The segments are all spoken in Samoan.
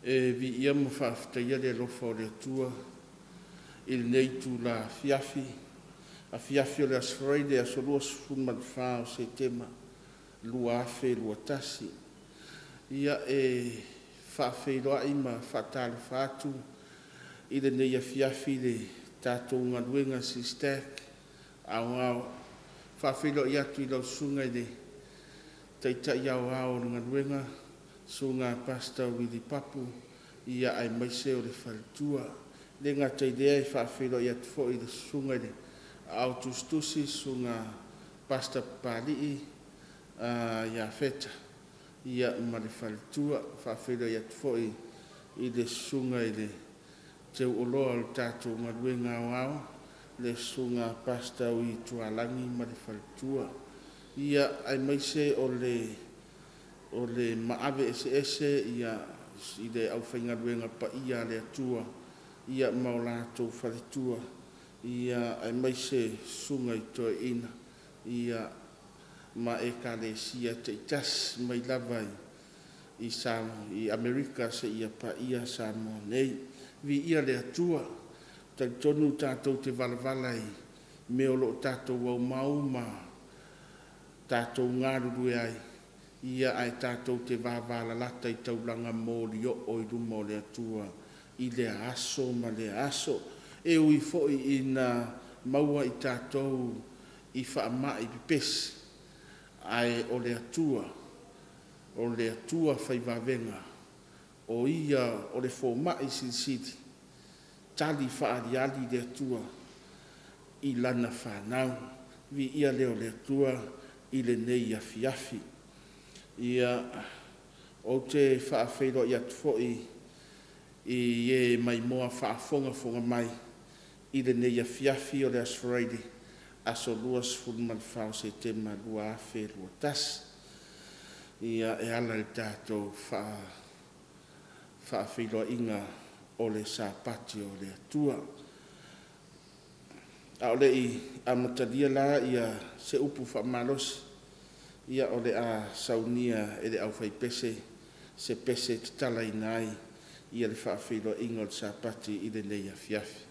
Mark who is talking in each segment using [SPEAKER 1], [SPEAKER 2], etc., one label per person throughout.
[SPEAKER 1] E viia ma faafetaia le alofa o le Atua i lenei itula afiafi, afiafi o le Aso Faraile aso 24 o Setema 2021. Ia, e faafeiloai ma faatalofa atu i lenei afiafi i le tatou galuega SISTAC Aoao. E faafeiloai atu i lau Susuga i le Taitai Aoao o le galuega, Susuga Pastor Willie Papu, ia aemaise o le faletua. E le gata i lea, e faafeiloai atu foi i le Susuga i le Aao Tusitusi, Susuga Pastor Papalii Iafeta ma le faletua. E faafeiloai atu foi i le Susuga i le Teuoloa o le tatou galuega aoao, le Susuga Pastor Ui Tualagi ma le faletua. Ia, aemaise o le maave eseese i le aufaigaluega paia a le Atua ma o latou faletua, aemaise susuga i toeaiina ma Ekalesia taitasi mai lava i Amerika seia paia Samoa nei. Viia le Atua. E talitonu tatou te valavala i mea o lo o tatou aumau ma tatou galulue ai, ae tatou te vavalalata i taulaga molioo i luma o le Atua i lea aso ma lea aso. E ui foi ina maua i tatou i faamai pepesi, ae o le Atua, o le Atua fai vavega, o Ia o le fomai silisili, tali faaaliali le Atua i lana fanau. Viia lea o le Atua i lenei afiafi. Ia, ou te faafeiloai atu foi i e maimoa faafogafoga mai i lenei afiafi o le Aso Faraile aso 24 o Setema 2021. Ia, e ala i le tatou faafeiloaiga o le Sapati o le Atua. A o le i amatalia la se upu faamalosi, ia o le a saunia e le aufaipese se pese e tatalaina ai le faafeiloaiga o le Sapati i lenei afiafi.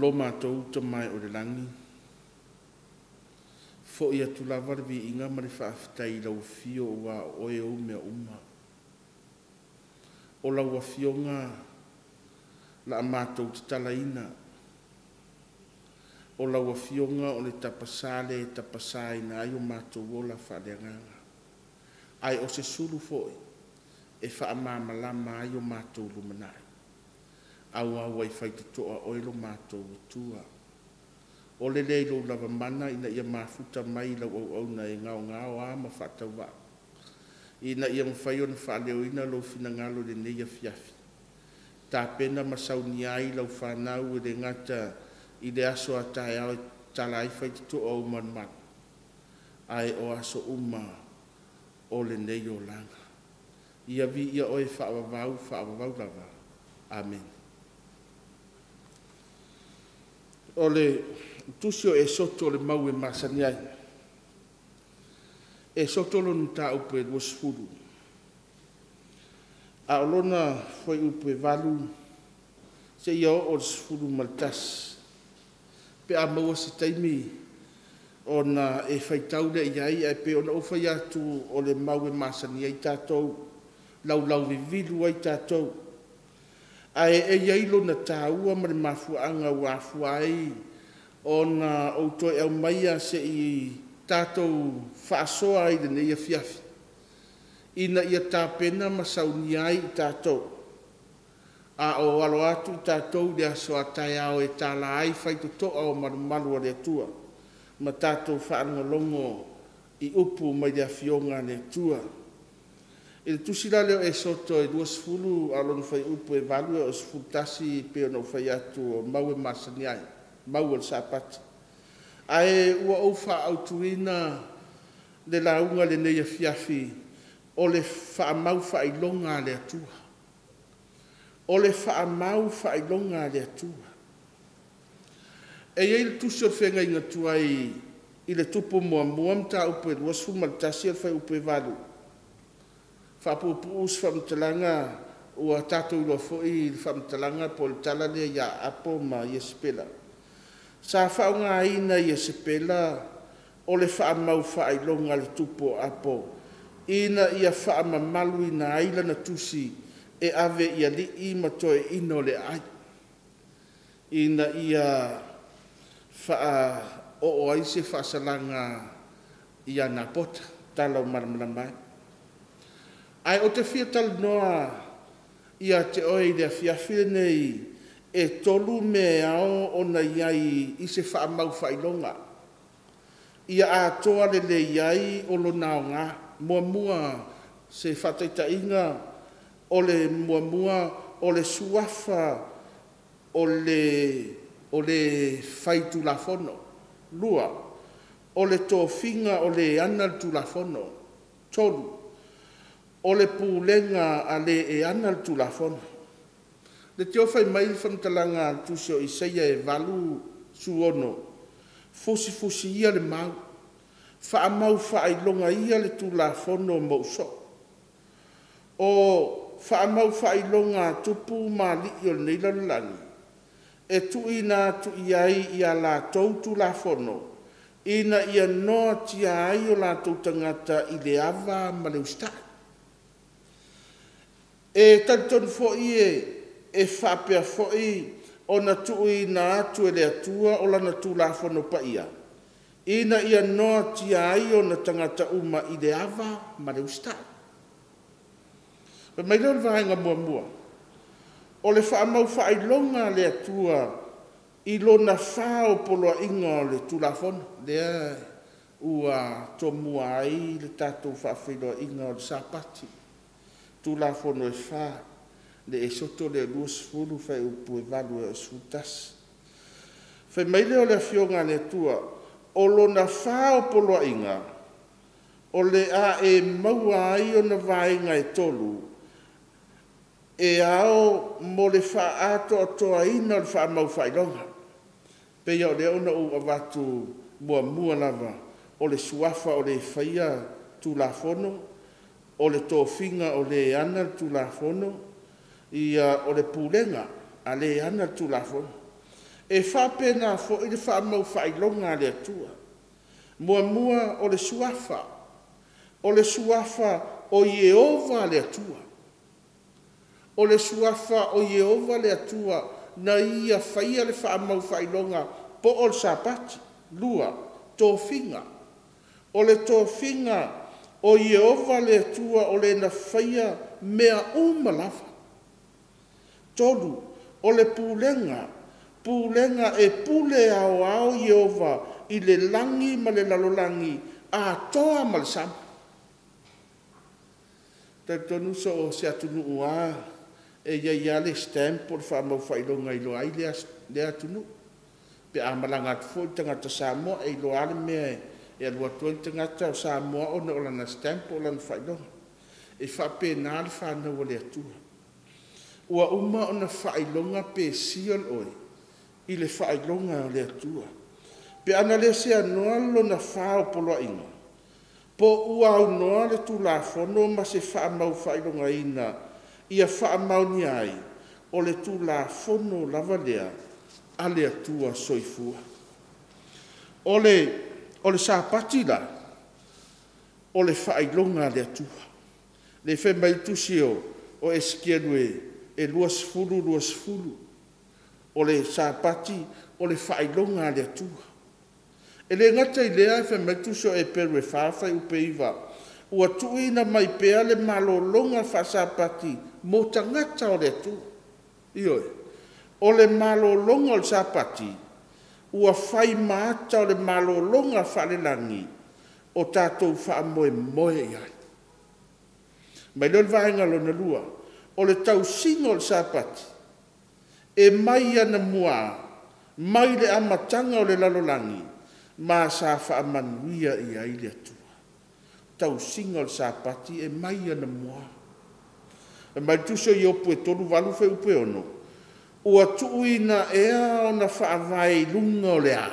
[SPEAKER 1] Lo matou Tama e o i le lagi, fo'i atu lava le viiga ma le faafetai i lau afio aua o Oe ou mea uma. O lau Afioga la a matou tatalaina, o lau Afioga o le tapasā le tapasaina ai o matou ola faaleagaga, ae o se sulu foi e faamalamalama ai o matou lumanai, aua ua e faitotoa Oe lo matou Atua. O le lea i lou lava mana ina ia mafuta mai i lau auauna e gaogao a ma faatauvaa, ina ia mafai ona faaleoina lou finagalo i lenei afiafi, tapena ma saunia ai lau fanau e le gata i le aso a taeao e tatala ai faitotoa o malumalu, ae o aso uma o lenei olaga. Ia viia Oe faavavau, faavavau lava. Amene. O le tusi o Esoto o le mau e masani ai. Esoto lona mataupu e 20, a o lona fuaiupu e 8 seia oo i le 11. Pe a maua se taimi ona e faitau lea i ai, ae pei ona ou fai atu o le mau e masani ai tatou, laulauvivilu ai tatou. Ae e i ai lona taua ma le mafuaaga ua afua ai ona ou toe aumaia se i tatou faasoa ai i lenei afiafi, ina ia tapena ma saunia ai i tatou, a o alo atu tatou i le aso a taeao e tala ai faitotoa o malumalu a le Atua ma tatou faalogologo i upu mai le Afioga a le Atua. I le tusi la lea o Esoto e 20 a o lona fuaiupu e 8 e oo i le 11 e pei ona ou fai atu o mau e masani ai, mau o le Sapati. Ae ua ou faaautuina le lauga i lenei afiafi o le faamaufaailoga a le Atua. O le faamaufaailoga a le Atua. E i ai le tusi o le feagaiga tuai i le Tupu muamua mataupu e 21 e oo i le fuaiupu e 8. Faapuupuu se faamatalaga, ua tatou iloa foi le faamatalaga po o le tala lea ia Ahapo ma Iesepela. Sa faaaogaina e Iesepela o le faamaufaailoga a le tupu o Apo ina ia faamamaluina ai lana tusi e ave i alii ma toeaiina o le aai, ina ia faaoo ai se faasalaga ia Napota, tala ua malamalama ai. Ae ou te fia talanoa ia te oe i le afiafi lenei, e tolu mea e ao ona i ai i se faamaufaailoga ia atoa lelei ai o lona aoga. Muamua, se faataitaiga, o le muamua o le suafa o le faitulafono. Lua, o le tofiga o le ana le Tulafono. Tolu, o le pulega a le e ana le Tulafono. Leitioa fai mai le faamatalaga a le tusi o Isaia e 8:6, fusifusi ia le mau, faamaufaailoga ia le Tulafono ma ou soo. O faamaufaailoga a tupu ma alii o lenei lalolagi, e tuuina atu i ai ia latou Tulafono ina ia noatia ai o latou tagata i le ava ma le usitai. E talitonu foi e faapea foi ona tuuina atu e le Atua o lana Tulafono Paia ina ia noatia ai ona tagata uma i le ava ma le usitai. Fai mai lea o le vaega muamua, o le faamaufaailoga a le Atua i lona fa o poloaiga o le Tulafono, lea ua tomua ai le tatou faafeiloaiga o le Sapati, Tulafono e fa, le Esoto lea 20 fuaiupu e 8 e oo i le 11. Fai mai lea o le Afioga a le Atua, o lona fa o poloaiga, o le a e maua ai ona vaega e tolu, e ao mo le faaatoatoaina o le faamaufaailoga. E pei o lea na ou avatu muamua lava, o le suafa o le faia Tulafono, o le tofiga o le ana le Tulafono, o le pulega a le ana le Tulafono. E faapena foi le faamau faailoga a le Atua. Muamua o le Suafa. O le Suafa o Ieova le Atua. O le Suafa o Ieova le Atua na Ia faia le faamau faailoga po o le Sapati. Lua, tofiga. O le tofiga o Ieova le Atua o Le na faia mea uma lava. Tolu, o le pulega, pulega e pule aoao Ieova i le lagi ma le lalolagi atoa ma le sami. E talitonu so o se atunuu lava e i ai lava le stamp po o le faamau faailoga e iloa ai lea atunuu. Pe a malaga atu foi le tagata Samoa e iloa lava le mea e alu atu ai le tagata o Samoa ona o lana stamp po o lana faailoga. E faapena le fanau a le Atua. Ua uma ona faailoga pe seal oe i le faailoga a le Atua. Pe ana le seanoa lona fa o poloaiga, po ua aunoa le Tulafono ma se faamau faailogaina ia faamaonia ai, o le Tulafono lava lea a le Atua Soifua. O le Sapati la, o le faailoga a le Atua. Lea e fai mai le tusi o Esikielu e 20:20, o le Sapati o le faailoga a le Atua. E le gata i lea fai mai le tusi o Eperu 4 fuaiupe 9, ua tuuina mai pea le malologa faasapati mo tagata o le Atua. Ioe. O le malologa o le Sapati, ua fai ma ata o le malologa faalelagi o tatou faamoemoe i ai. Mai lea o le vaega lona lua, o le tausiga o le Sapati, e mai anamua mai le amataga o le lalolagi, ma sa faamanuia i ai le Atua. Tausiga o le Sapati e mai anamua. Fai mai le tusi o Iopu e 38 fuaiupe 6, ua tuuina ea ona faavae i luga o le a?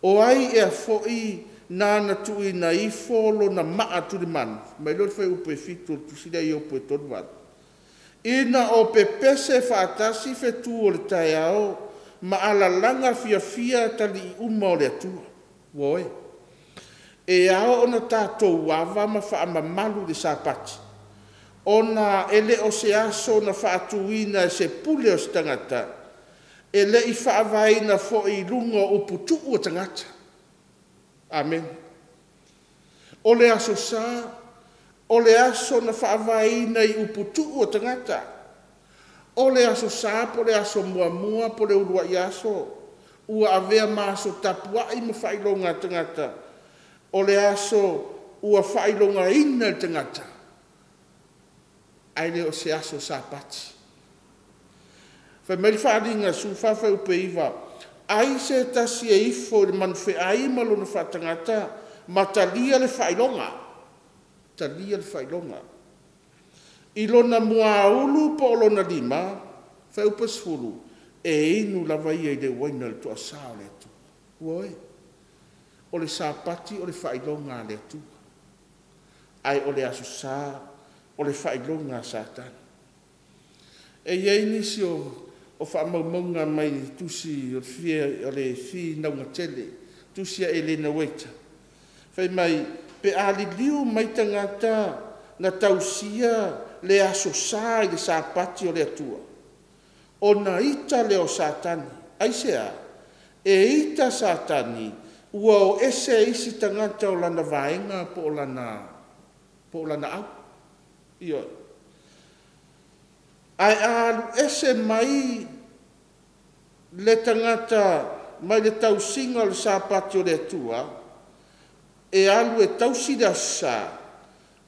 [SPEAKER 1] O ai ea foi nana tuuina ifo lona maa tulimanu? Fai mai lea o le fuaiupe 7 o le tusi lea a Iopu e 38. Ina o pepese faatasi fetu o le taeao ma alalaga fiafia atalii uma o le Atua. Ioe. E ao ona tatou ava ma faamamalu i le Sapati, ona e le o se aso na faatuina e se pule o se tagata, e le i faavaeina foi i luga o uputuu a tagata. Amene. O le Aso Sa, o le aso na faavaeina i uputuu a tagata. O le Aso Sa po o le aso muamua po o le uluai aso ua avea ma aso tapuai ma faailoga a tagata. O le aso ua faailogaina e le tagata, ae le o se aso Sapati. Fai mai le Faaaliga 14 fuaiupe 9, ai se tasi e ifo i le manufeai ma lona faatagata ma talia le faailoga, talia le faailoga. I lona muaulu po o lona lima, fuaiupe 10, e inu lava ia i le uaina o le toasa o le Atua. Ioe. O le Sapati o le faailoga a le Atua, ae o le Aso Sa o le faailoga a Satani. E i ai nisi o faamaumauga mai le tusi o le Finauga Tele, tusi a Elena Uaita, fai mai, pe a liliu mai tagata na tausia le Aso Sa i le Sapati o le Atua, ona ita lea o Satani. Aisea? E ita Satani ua o ese isi tagata o lana vaega po o lana au. Ioe. Ae a alu ese mai le tagata mai le tausiga o le Sapati o le Atua e alu e tausi le Aso Sa,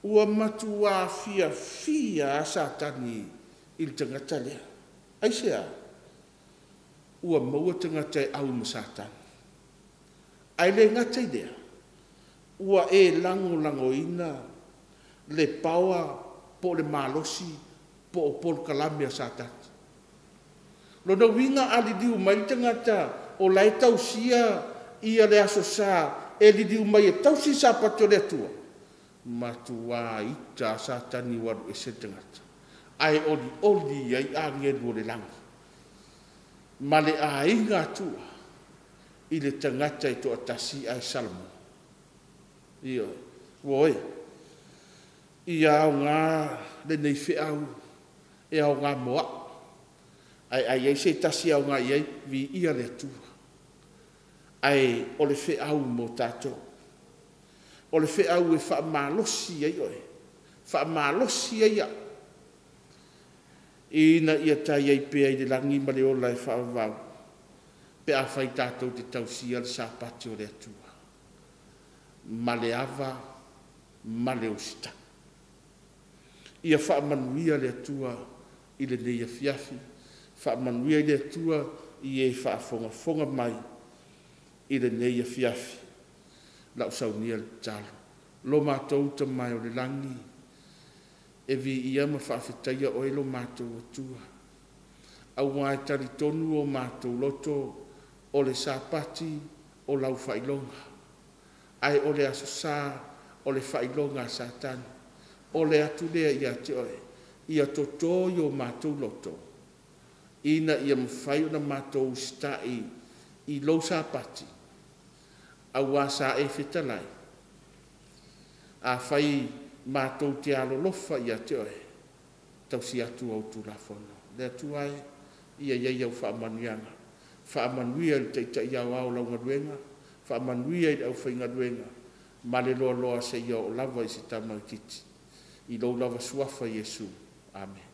[SPEAKER 1] ua matua fiafia lava Satani i le tagata lea. Aisea? Ua maua tagata e au ma Satani. Ae le gata i lea, ua e lagolagoina le power po o le malosi po o polokalame a Satani. Lona uiga a liliu mai le tagata o la e tausia le Aso Sa e liliu mai e tausi le Sapati o le Atua, matua ita lava Satani ua alu ese le tagata, ae olioli ai agelu o le lagi. ma le aiga Atua i le tagata e toatasi ae Salamo. Ioe, ua oe, ia aoga lenei feau e aoga mo au, ae a i ai se tasi e aoga i ai, viia le Atua. Ae o le feau mo tatou, o le feau e faamalosi ai oe, faamalosi ai au, ina ia ta i ai pea i le lagi ma le ola e faavavau, pe afai tatou te tausia le Sapati o le Atua ma le ava ma le usitai. Ia faamanuia le Atua i lenei afiafi, faamanuia le Atua i e faafogafoga mai i lenei afiafi. O le a ou saunia le tatalo. Lo matou Tama e o i le lagi, e viia ma faafetaia Oe lo matou Atua, aua e talitonu o matou loto o le Sapati o Lau faailoga, ae o le Aso Sa o le faailoga a Satani. O le atu lea ia te Oe, ia toto i o matou loto, ina ia mafai ona matou usitai i Lou Sapati, aua sa e fetalai, afai matou te alolofa ia te Oe, tausi atu Au Tulafono. Le Atua e, ia i ai au faamanuiaga, faamanuia i le Taitai Aoao o lau galuega, faamanuia i le aufaigaluega ma le loaloa seia oo lava i se tamaitiiti. I Lou lava Suafa Iesu. Amene.